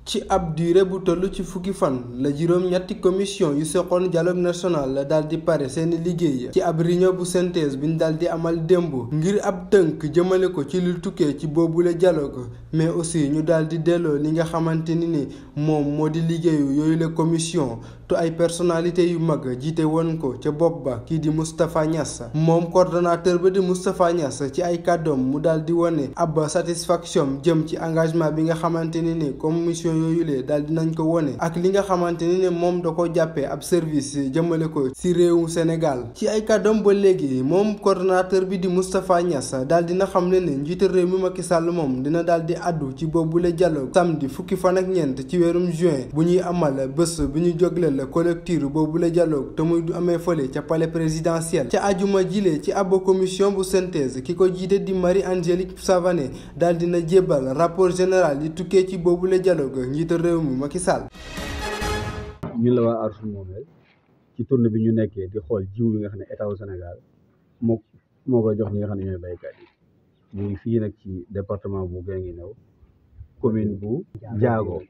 ci ab durée bu toll ci fukki fan la juróom-ñetti commission yu seqoon dialogue national la daal di pare seeni liggéey ci ab réunion bu synthèse bi ñu daal di amal démb ngir ab tënk jëmale ko ci lu tukkee ci boobule dialogue mais aussi ñu daal di delloo li nga xamante ni moom moo di liggéeyu yooyu la commission te ay personnalité yu mag jiite woon ko ca bopp ba kii di Moustapha Niass moom coordonnateur ba di Moustapha Niass ci ay kàddoom mu daal di wane ab satisfaction jëm ci engagement bi nga xamante ni commission yooyu lee daal dinañ ko wone ak li nga xamante ni moom da ko jàppee ab service jëmale ko ci réewu Sénégal ci ay kàddoom ba léegi moom coordonnateur bi di Moustapha Niass daal dina xam ne njiitu réew mi Macky Sall moom dina daal di addu ci boobule dialogue samedi fukki fan ak ñeent ci weerum juin bu ñuy amal bés bi ñu jógleel collectif boobule dialogue te muy du amee fële ca palais présidentiel ca ajuma jile ci ab commission bu synthèse ki ko jiite di Marie-Angélique Savané daal dina jébbal rapport général yi tukkee ci boobule dialogue njiitu réew mi Macky Sall. ñun la waa Aar Sunu Moomeel ci tournée bi ñu nekkee di xool jiw bi nga xam ne état wu Sénégal moo koy jox ñi nga xam ne ñooy baykat yi ñu ngi fii nag ci département bu Guinguinéo commune bu Diago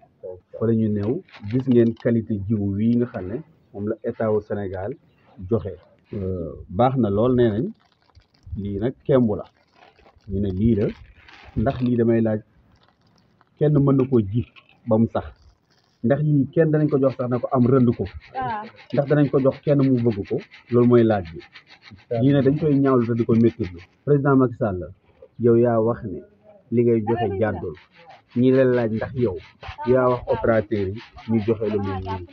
fa la ñu néew gis ngeen qualité jiw wi nga xam ne moom la état wu Sénégal joxe. baax na lool nee nañ lii nag kemb la ñu ne lii la ndax lii damay laaj kenn mën na koo ji ba mu sax ndax lii kenn danañ ko jox sax na ko am rënd ko ndax danañ ko jox kenn mu bëgg ko loolu mooy laaj bi lii ne dañ koy ñaawlu te di ko méttilu président Macky Sall yow yaa wax ne li ngay joxe jàddul ñi leen laaj ndax yow yaa wax opérateur yi ñu joxe lu mel nii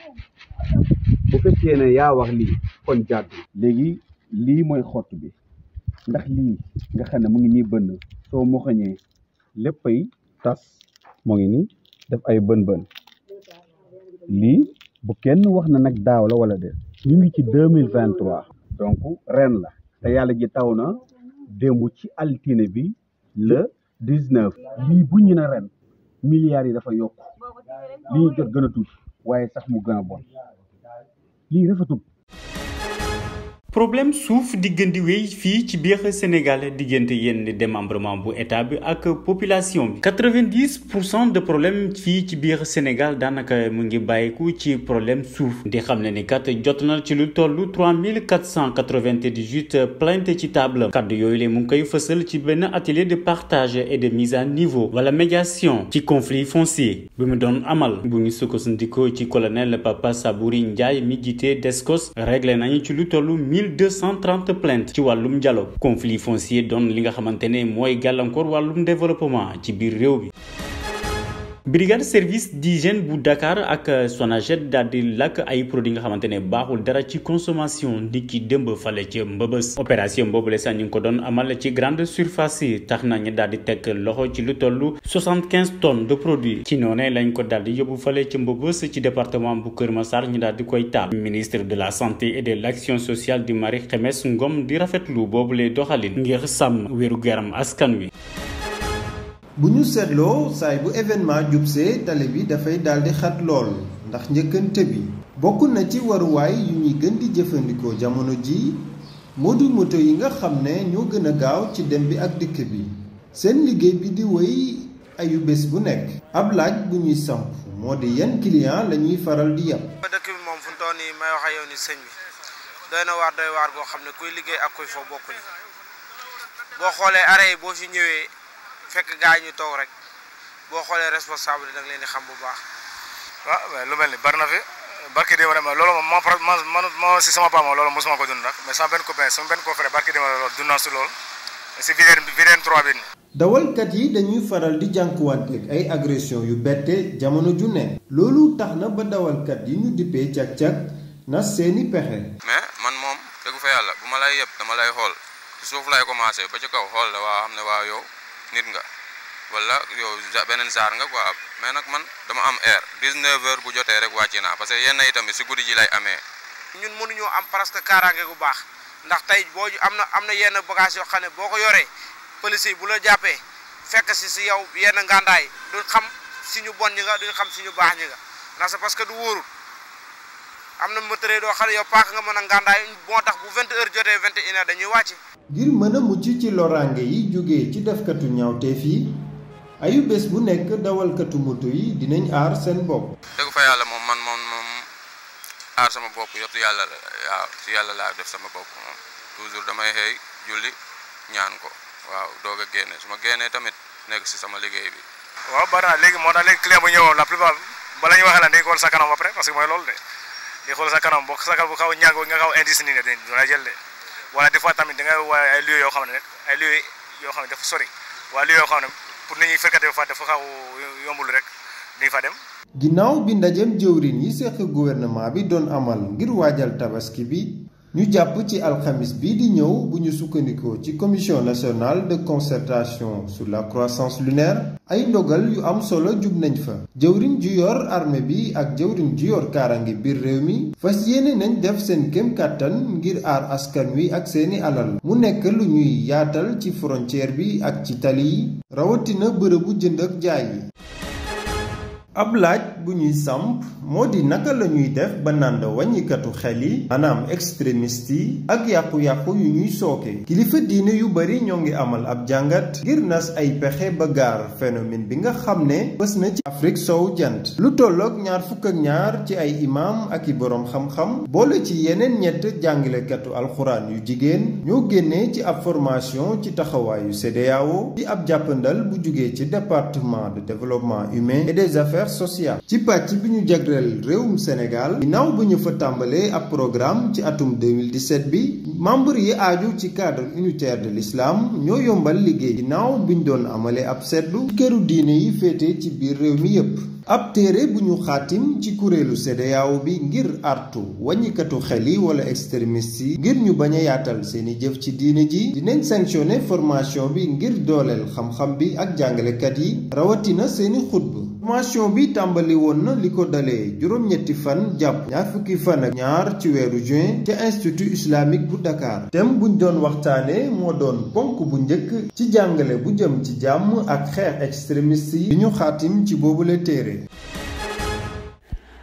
bu fekkee ne yaa wax lii kon jàddul léegi lii mooy xott bi ndax lii nga xam ne mu ngi nii bënn soo moxañee léppay tas moo ngi nii def ay bën lii bu kenn wax na nag daaw la wala de ñu ngi ci 2023 donc ren la te yàlla ji taw na démb ci altine bi le 19 lii bu ñu ne ren milliards yi dafa yokk li ñu jot gën a tuuti waaye sax mu gën a bon lii rafetul. problème suuf diggante wéy fii ci biir Sénégal diggante yenn démembrement bu état bi ak population bi 90% de problème fii ci biir Sénégal daanaka mu ngi bàyyiku ci problème suuf di xam ne ni kat jot na ci lu toll 3498 plainte ci table kaddu yooyu le mu ngi koy fësal ci benn atelier de partage et de mise à niveau wala médiation ci conflit foncier bi mu doon amal bu ñu sukkandikoo ci colonel Papa Sabouri Ndiaye mi jiite Descos réglé nañu ci lu toll 1230 plaintes ci wàllum dialogue conflit foncier doon li nga xamante ne mooy gàllankoor wàllum développement ci biir réew bi. brigade service d'hygiène bu Dakar ak Sonaged daal di lakk ay produits nga xamante ne baaxul dara ci consommation di ki démb fale ci mbëbës opération boobu la sax ñu ngi ko doon amal ci grande surface yi tax nañu daal di teg loxo ci lu toll 75 tonnes de produits ci noonu lañ ko daal di yóbbu fale ci mbëbës ci département bu Kër Massar ñu daal di koy taal ministre de la santé et de l'action sociale di Marie Khemesse Ngom di rafetlu boobu lay doxalin ngir sàmm wéru-garam askan wi. bu ñu seetloo saay bu événement jubsee tali bi dafay daldi xat lool ndax njëkkante bi bokk na ci waruwaay yu ñuy gën di jëfandikoo jamono ji moto yi nga xam ne ñoo gën a gaaw ci dem bi ak dikk bi seen liggéey bi di wéy ayu bés bu nekk ab laaj bu ñuy samp moo di yan client la ñuy faral di yab. dëkk bi moom fu mu toll nii may wax ak yow ni sëñ bi doy waar boo xam ne kuy liggéey ak kuy foo bokkuñu boo xoolee arrêt yi boo fi ñëwee. fekk gaa ñu toog rek boo xoolee responsable da nga leen di xam bu baax. waaw lu mel ni bari na fi barki démb rek loolu moom man si sama paa moom loolu mosuma ko dund nag mais sama benn copain sama benn confrère barki démb loolu dund naa si loolu si VDN 3 bi. dawalkat yi dañuy faral di jànkuwanteeg ay agression yu bette jamono ju ne. loolu tax na ba dawalkat yi ñu dippee cag-cag na seeni pexe. mais man moom dëgg fa yàlla bu ma lay yëpp dama lay xool ci suuf lay commencé ba ci kaw xool la waa xam ne waa yow. nit nga wala yow beneen genre nga quoi mais nag man dama am air 19h bu jotee rek wàcc naa parce que yenn yi tamit si guddi ji lay amee. ñun mënuñoo am presque kaaraange bu baax ndax tey boo am na yenn bagage yoo xam ne boo ko yoree police yi bu la jàppee fekk si yow yenn ngàndaay du xam si ñu bon ñi nga du xam si ñu baax ñi nga ndax c'est parce que du wóorul am na matériel doo xam ne yow paak nga mën a ngàndaay moo tax bu 20h jotee 21h dañuy wàcc. ngir mën a mucc ci loraange yi jóge ci defkatu ñaawteef yi ayu bés bu nekk dawalkatu moto yi dinañ aar seen bopp. dëgg fa yàlla moom man aar sama bopp yëpp yàlla la waaw si yàlla laa def sama bopp moom toujours damay xëy julli ñaan ko waaw doog a génne su ma génnee tamit nekk si sama liggéey bi. waaw bari na léegi moo tax léegi client bu ñëwoon la plupart bala ñu waxee la dañuy xool sa kanam après parce que mooy loolu de di xool sa kanam boo sa kanam bu xaw a ñàng nga xaw a indice nii ne dañ la jël de wala des fois tamit da ngay waaye ay lieux yoo xam ne rek ay lieux yoo xam ne dafa sori wala lieux yoo xam ne pour nit ñi fekkate fa dafa xaw yombul rek dañ fa dem. ginnaaw bi ndajem jëwriñ yi seq gouvernement bi doon amal ngir waajal tabaski bi ñu jàpp ci alxamis bii di ñëw bu ñu sukkandikoo ci commission nationale de concertation sur la croissance lunaire ay ndogal yu am solo jub nañ fa. jëwriñ ju yor armée bi ak jëwriñ ju yor kaarangi biir réew mi fas yéene nañ def seen kéem kàttan ngir aar askan wi ak seeni alal mu nekk lu ñuy yaatal ci frontière bi ak ci tali yi rawatina bërëbu jënd ak jaay yi. ab laaj bu ñuy samp moo di naka la ñuy def ba nànd wàññikatu xel yi maanaam extrémiste yi ak yàqu-yàqu yu ñuy sooke kilifa diine yu bari ñoo ngi amal ab jàngat ngir nas ay pexe ba gaar phénomène bi nga xam ne bës na ci Afrique sowu jant lu tolloog 22 ci ay imam ak i boroom xam-xam boole ci yeneen ñett jàngalekatu alxuraan yu jigéen ñoo génnee ci ab formation ci taxawaayu CEDEAO di ab jàppandal bu jugee ci département de développement humain et des affaires sociale ci pàcc bi ñu jagleel réewum Sénégal ginnaaw bu ñu fa tàmbalee ab programme ci atum 2017 bi membre yi aaju ci cadre unitaire de l'islam ñoo yombal liggéey ginnaaw bi ñu doon amalee ab seetlu ci këru diine yi féete ci biir réew mi yépp ab téere bu ñu xaatim ci kuréelu CEDEAO bi ngir artu wàññikatu xel yi wala extrémistes yi ngir ñu bañ a yaatal seeni jëf ci diine ji dinañ sanctionné formation bi ngir dooleel xam-xam bi ak jàngalekat yi rawatina seeni xutba formation bi tàmbali woon na li ko dalee juróom-ñetti fan jàpp ñaar fukki fan ak ñaar ci weeru juin ca institut islamique bu Dakar thème buñ doon waxtaane moo doon ponk bu njëkk ci jàngale bu jëm ci jàmm ak xeex extrémistes yi bi ñu xaatim ci boobule téere.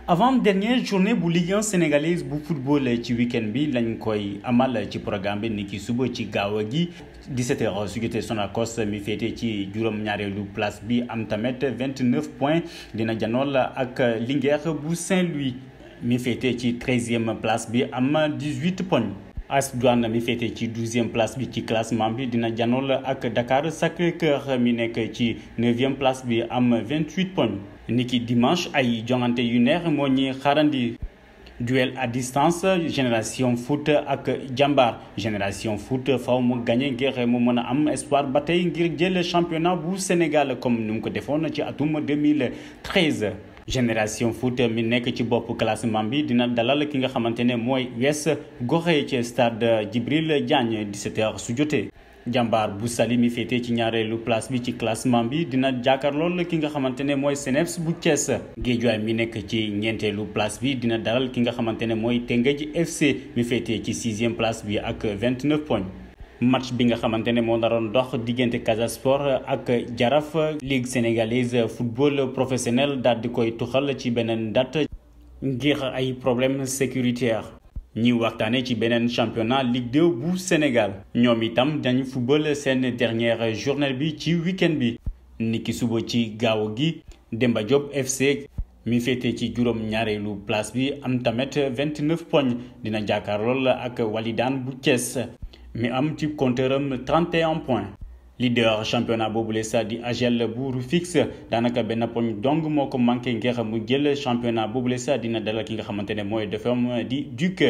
avant-dernière journée bu Ligue 1 sénégalaise bu football ci week-end bi lañ koy amal ci programme bi ni ki suba ci gaaw gi 17h su jotee Sonacos mi féete ci juróom-ñaareelu place bi am tamit 29 points dina janool ak Linguère bu Saint-Louis mi féete ci 13e place bi am 18 points. AS Douanes mi féete ci 12e place bi ci classement bi dina janool ak Dakar Sacré-Cœur mi nekk ci 9e place bi am 28 points. niki dimanche ay jongante yu neex moo ñi xarandi duel à distance Génération Foot ak Jambar Génération Foot faw mu gagné ngir mu mën a am espoir ba tey ngir jël championnat bu Sénégal comme ni mu ko defoon ci atum 2013. Génération Foot mi nekk ci bopp classement bi dina dalal ki nga xamante ne mooy US Gorée ci stade Djibril Diagne 17h su jotee. Jambar bu Saly mi féete ci ñaareelu place bi ci classement bi dina jàkkaarlool ki nga xamante ne mooy Seneps bu Thiès. Guédiawaye mi nekk ci ñeenteelu place bi dina dalal ki nga xamante ne mooy Teungueth FC mi féete ci 6e place bi ak 29 points. match bi nga xamante ne moo naroon dox diggante Casa Sport ak Jaraaf Ligue sénégalaise football professionnel daal di koy tuxal ci beneen date ngir ay problème sécuritaire ñi waxtaane ci beneen championnat Ligue 2 bu Sénégal ñoom itam dañu football seen dernière journée bi ci week-end bi niki suba ci gaaw gi Demba Diop FC mi féete ci juróom-ñaareelu place bi am tamit 29 points dina jàkkaarlool ak Walidane bu Thiès mi am ci compteur am 31 points. leader championnat boobule sa di AGEL bu Rufisque daanaka benn poñ dong moo ko manqué ngir mu jël championnat boobule sa dina dalal ki nga xamante ne mooy defam di Duc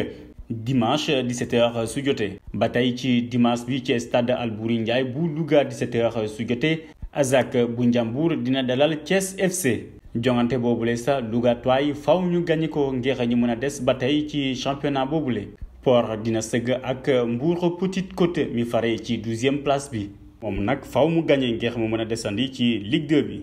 dimanche 17h su jotee. ba tey ci dimanche bi ci stade Albouri Ndiaye bu Louga 17h su jotee Azak bu Njambur dina dalal Thiès FC. jongante boobule sa Louga Toy faw ñu gagné ko ngir ñu mën a des ba tey ci championnat boobule. Port dina sëgg ak Mbour Petite Côte mi fare ci 12e place bi moom nag faw mu gagné ngir mu mën a desandi ci Ligue 2 bi.